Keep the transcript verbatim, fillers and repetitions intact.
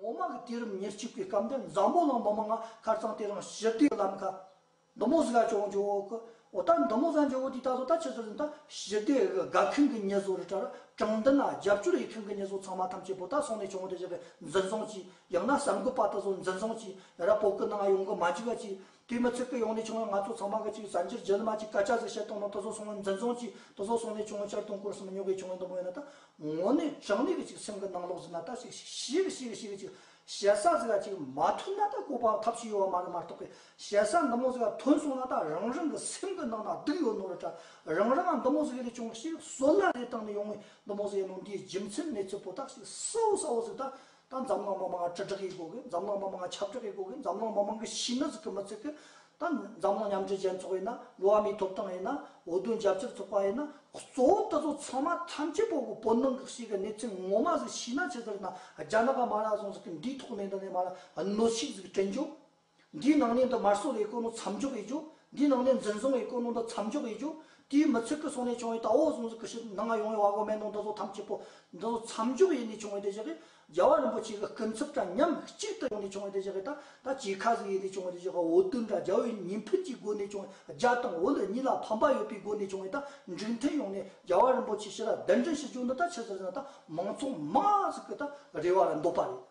ངོ་མ་གི་དུས་རབས་ཉེར་གཅིག་པའི་སྐབས་འདི་འཛམ་བུ་གླིང་མི་མང་ང་ཁ་རྩང་དེ་རིང་ཞི་བདེ་ལམ་ཁ་འདི་མོ་ཟིག་ག་བྱུང་འཇོག་གི། འོ་ད་འདི་མོ་ཟིག་འཇོག་གི་དུས་ད་གཟོད་ད་ཆི་ཟེར་ཟིན་ད་ཞི་བདེ་གི་དགའ་མཁན་གི་མྱི་བཟོ་རུ་དྲ་ར་དྲང་བདེན་ན་རྒྱབ་སྐྱོར་ཡེད་མཁན་གི་མྱི་བཟོ་ཚང་མ་ཐམས་ཅད་པོ་ད་སོང་ནས་བྱུང་འདི་ཞིག་གི་འཛིན་བཟུང་གྱིས། ཡང་ན་གསར་འགོད་པ་ད་གཟོད་འཛིན་བཟུང་གྱིས། ཡ་ར་བོད་གི་ནང་ཡོང་གི་མ་འཇུག་ག་གྱིས། དེ་མི་ཚད་གི་ཡོང་ནས་བྱུང་བའི་ང་ཚོ་ཚང་མ་གི་ཅིག་གསར་འགྱུར་བརྒྱུད་ལམ་ཅིག་སྐད་ཆ་ཟིག་བཤད་བཏང་ན་དེ་ཚོ་སོང་བའི་འཛིན་བཟུང་གྱིས། དེ་ཚོ་སོང་ནས་བྱུང་བའི་བསྐྱར་གཏོང་སྐོར་སོང་ཉོ་གི་བྱུང་བའི་འདི་མོ་ཡིན་ན་ད་དངོས་གནས་དྲང་གནས་གི་ཅིག་སེམས་གི་ནང་ལོགས་ཟིན་ན་ད་ཅིག་ཤིག་ཤིག་ཤིག་ཅིག་བཤད་ས་ཟིག་ག་ཅིག་མ་ཐོན་ན་ད་བཀོད་པ་ཐབས་ཤིག་ཡོད་བ་མ་རེད་མ་གཏོགས་གི། བཤད་ས་འདི་མོ་ཟིག་ག་ཐོན་སོང་ན་ད་རང་རང་གི་སེམས་གི་ནང་ན་སྡུག་ཡོད་ནོ་རེད་དྲ། རང་རང་ང་འདི་མོ་ཟིག་ཡིན་ནས་བྱུང་ཞིག་གསོད་ལ་རེ་བཏང་ནས་ཡོང་བའི་འདི་མོ་ཟིག་ཡིན་ནོ། འདིའི་རྒྱུ་མཚན་གནས་ཚུལ་པོ་ད་ཞིག་གསལ་བོ་གསལ་བོ་ཟིག་ད། ད་འཛམ་གླིང་མི་མང་ང་དྲིལ་བསྒྲགས་ཡེད་དགོས་གི། འཛམ་གླིང་མི་མང་ང་ཁྱབ་བསྒྲགས་ཡེད་དགོས་གི། འཛམ་གླིང་མི་མང་གི་ཤེས་ནི་ཟིག་གི་མི་ཚད་གི། ད་འཛམ་གླིང་མཉམ་འབྲེལ་རྒྱལ་ཚོགས་ཡིན་ན། འགྲོ་བ་མིའི་ཐོབ་ཐང་ཡིན་ན། འོས་བསྡུ་རྒྱབ་སྐྱོར་ཚོགས་པ་ཡིན་ན། གཙོ་བོ་དེ་ཚོ་ཚང་མ་ཐམས་ཅད་པོ་གི་བོད་ནང་གི་ཞིག་གི་གནས་ཚུལ་ངོ་མ་ཟིག་ཤེས་ན་ཆི་ཟེར་ན་རྒྱ་ནག་ག་མ་ར་བཟུང་ཟིག་གི་འདིའི་ཐོག་ནས་འདི་ནས་མ་ར་གནོད་ཤུགས་ཟིག་སྤྲད་འཇོག་འདིའི་ནང་ནས་འདི་དམར་གསོད་ལས་ཁོ་ནོ་མཚམས་འཇོག་ཡེད་རྒྱུ། འདིའི་ནང་ནས་འཛིན་བཟུང་ཡེད་ཁོ་ནོ་འདི་མཚམས་འཇོག་ཡེད་རྒྱུ། དེའི་མི་ཚད་གི་སོང་ནས་བྱུང་བའི་ད་འོ་བཟུང་ཟིག་གི་ཞིག་ནང་ང་ཡོང་བའི་བ་གོ་མེད་ནོ་འདི་ཚོ་ཐམས་ཅད་པོ་འདི་ཚོ་མཚམས་འཇོག་ཡེད་ནས་བྱུང་བའི་དེ་བཞག་གི། རྒྱལ་བ་རིན་པོ་ཆེ་གི་སྐུ་ཚབ་དང་མཉམ་གཅིག་ཏུ་ཡོང་ནས་བྱུང་བའི་དེ་བཞག་གི། ད་ད་གཅིག་ཁ་ཟིག་ཡེད་ནས་བྱུང་བའི་དེ་བཞག་གི། འོས་བསྡུ་འདྲ་རྒྱལ་བའི་ཉིན་ཕུད་ཀྱི་སྒོ་ནས་བྱུང་བའི། རྒྱ་དང་བོད་གཉིས་ལ་ཕན་པ་ཡོད་པའི་སྒོ་ནས་བྱུང་བའི་ད་འགྲིག་མཐུན་ཡོང་ནས་རྒྱལ་བ་རིན་པོ་ཆེ་ཕྱི་ལ་གདན་འདྲེན་ཞུ་རྒྱུ་འདི་ད་ཆི་ཟེར་ན་ད་མང་ཚོགས་མང་ཟིག་གི་ད་རེ་བ་ར་འདོད་པ་རེད།